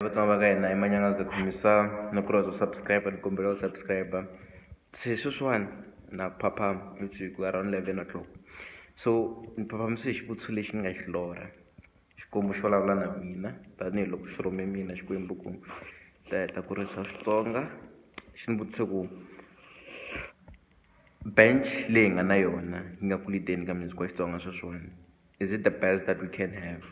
Vatsonga va ka hina i Manyangaza the Commissar na ku ri subscribe ni kombela u subscribe se sweswiwani na phaphama nivusiku around 11 o'clock. So ni phaphamise hi xivutiso lexi ni nga xi lorha. Xikwembu xi vulavula na mina tanihiloko xi rhume mina Xikwembu ku ta heta kurisa Xitsonga. Xi ni vutise ku bench leyi hi nga na yona yi nga ku lead-eni ka music wa Xitsonga sweswiwani, is it the best that we can have?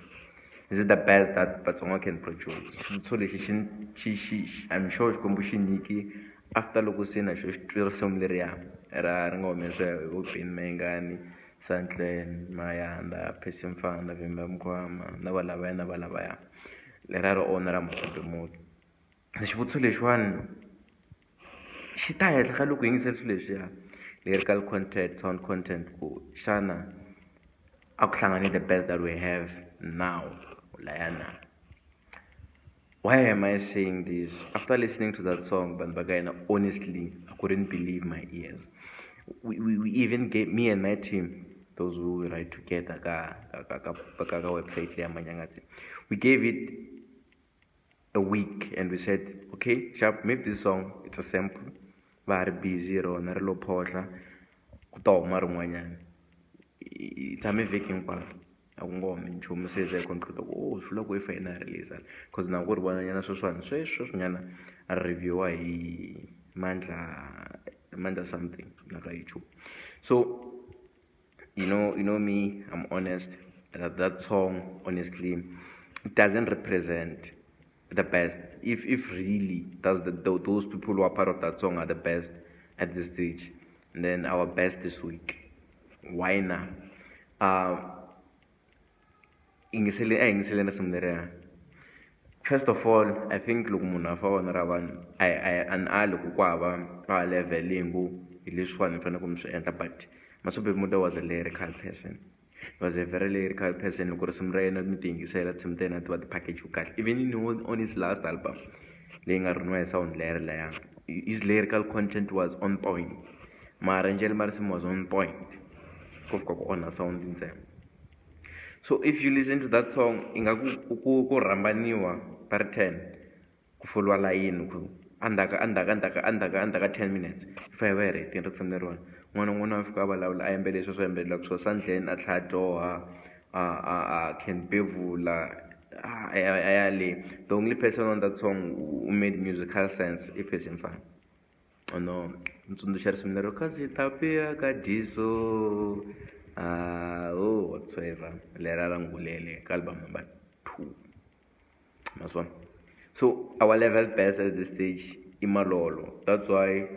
Is it the best that Vatsonga can produce? Xivutiso lexi xi xi xi I'm sure Xikwembu xi nyiki after loko se na xo xi twe risimu leriya ra ri nga humesiwa hi vo Benny Mayengani, Sandlen, Mayanda, Percy Mfana, Vimba Mkhwama na valavaya na valavaya, leriya ro onha ra Masudu. Xivutiso lexiwani xi ta henhla ka loko hi yingisela swilo leswiya, lyrical content, sound content, ku xana a ku hlangane the best that we have now laya na. Why am I saying this? After listening to that song, vanhu va ka hina, honestly, I couldn't believe my ears. We even gave me and my team, those who we write together ka website leya Manyangatsi, we gave it a week and we said, "Okay, sharp, make this song, it's a sample." Va ha ri busy rona ri lo phohla ku ta huma rin'wanyana. Hi tshame vhiki hinkwaro a ku nga humi nchumu. Se hi conclude ku, oh, swi vula ku i fanele a release cause na ku ri vona nyana sweswiwani, sweswi sweswinyana a review-wa hi Mandla, Mandla something na ka YouTube. So you know me, I'm honest that that song honestly, it doesn't represent the best. If really does the those people who are part of that song are the best at this stage, then our best this week. Why na yingisele a yingiseleni risimu leriya. First of all, I think loko munhu a fa vona ra vanhu a a a ni ali ku ku hava a level leyi ngo hi leswiwani mi faneleke mi swi endla, but Maswabi Muda was a lyrical person. He was a very lyrical person. Loko risimu ra yena mi ti yingisela, tinsimu ta yena ti va ti package kahle. Even in on his last album leyi nga rhuniwa hi sound leri laya, his lyrical content was on point, maarrangelo ma risimu was on point, ko fika ku onha sound ntsena. So if you listen to that song, ingaku ku rhambaniwa va ri 10, ku foliwa layini, ku endzhaku endzhaku endzhaku endzhaku endzhaku ka 10 minutes yi fanele va yi hetile risimu leriwani. Un'wana na un'wana a fika a vulavula, a yimbelela leswi a swi yimbelelaka swo Sandlane, a tlhela a dyoha a Ken Bevula a ya le. The only person on that song who made musical sense i Percy Mfana. Oh no, ntsundzuxa risimu lero cause ta piya ka diso, oh, whatsoever, lera ra Ngulele ka album number 2, maswona. So our level best at this stage i Malolo. That's why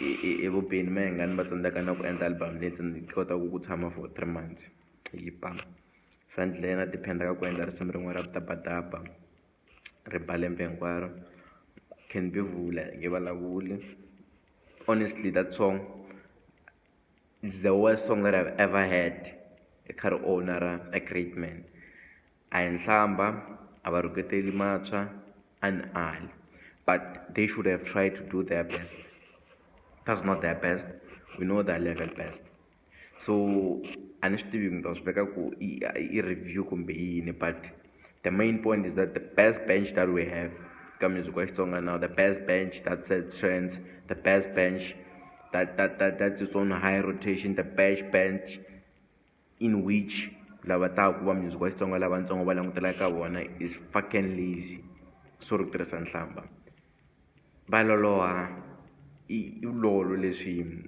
i vo Benny Mayengani va tsandzeka na ku endla album leyi kotaka ku tshama for 3 months yi ba. Sandlane a depend ka ku endla risimu rin'we ra vudabadaba ri ba lembe hinkwaro. Ken Bevula nge vulavuli. Honestly, that song is the worst song that I've ever heard i kha ri owner a great man. A hi nhlamba, a va rhuketeli Matshwa, a ni ali, but they should have tried to do their best. That's not their best. We know their level best. So a ni swi tivi mi ta swi veka ku i review kumbe yini, but the main point is that the best bench that we have ka music wa Xitsonga now, the best bench that sets trends, the best bench that's its own high rotation, the best bench in which lava taku va music wa Xitsonga lavatsongo va langutela ka vona, is fucking lazy. Sorry ku tirhisa nhlamba. Va loloha i vulolo leswi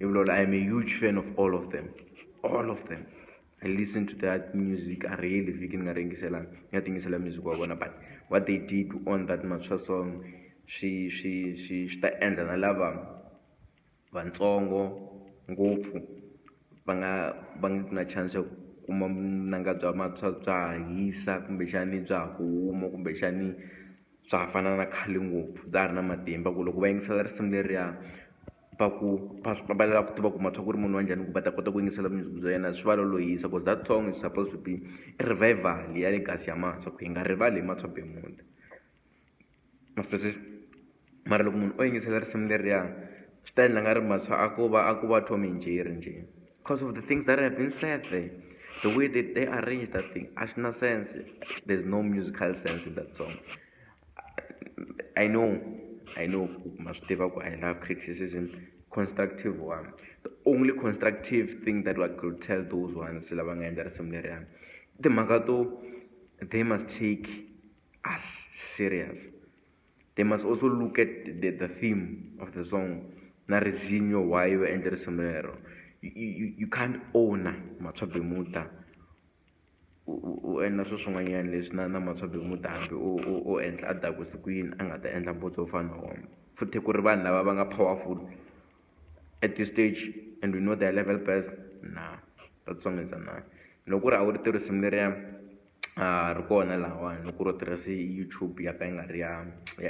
i vulolo. I am a huge fan of all of them, all of them. I listen to that music a really vhiki ni nga ri yingisela, ni nga ti yingisela music wa vona, but what they did on that Matshwa song swi ta endla na lava vatsongo ngopfu va nga na chance ya ku kuma vunanga bya Matshwa bya ha hisa, kumbexani bya ha ku huma, kumbexani bya ha fana na khale ngopfu, bya ha ri na matimba, ku loko va yingisela risimu leriya va ku va lava ku tiva ku Matshwa ku ri munhu wa njhani, ku va ta kota ku yingisela music bya yena, swi va lolohisa, cause that song is supposed to be revival ya legacy ya Matshwa, ku hi nga rivali hi Matshwa Bemuda, ma swi twisisa. Mara loko munhu o yingisela risimu leriya, swi ta endla nga ri Matshwa a ko va Tom and Jerry njhe because of the things that have been said there. The way that they arrange that thing a swi na sense. There's no musical sense in that song. I know, I know ku ma swi tiva ku I love criticism, constructive one. The only constructive thing that I could tell those ones lava nga endla risimu leriyani, timhaka to they must take us serious. They must also look at the theme of the song na reason yo why va endle risimu rero. You can't own Matswa Bemuda u endla swilo swin'wanyana leswi na Matswa Bemuda hambi u endla a dakwise ku yini a nga ta endla mbutso wo fana na wona. Futhi ku ri vanhu lava va nga powerful at this stage and we know their level best. Nah, that song is a nah. Loko ku ri a wu ri tivi risimu leriya, ri kona lahawani. Loko ku ri u tirhise YouTube ya ka yi nga ri ya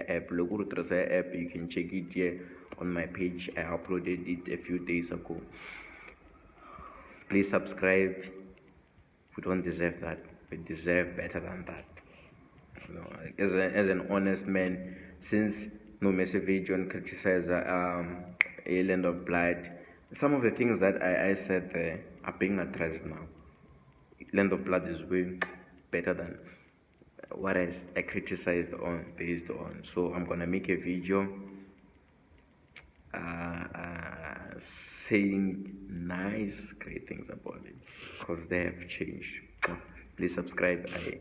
app, loko ku ri u tirhisa ya app, you can check it here on my page. I uploaded it a few days ago. Please subscribe. We don't deserve that. We deserve better than that. As an honest man, since no humese video and criticize a Land of Blood, some of the things that I said there are being addressed now. Land of Blood is way better than what I criticized on based on. So I'm gonna make a video saying nice, great things about it because they have changed. Please subscribe. I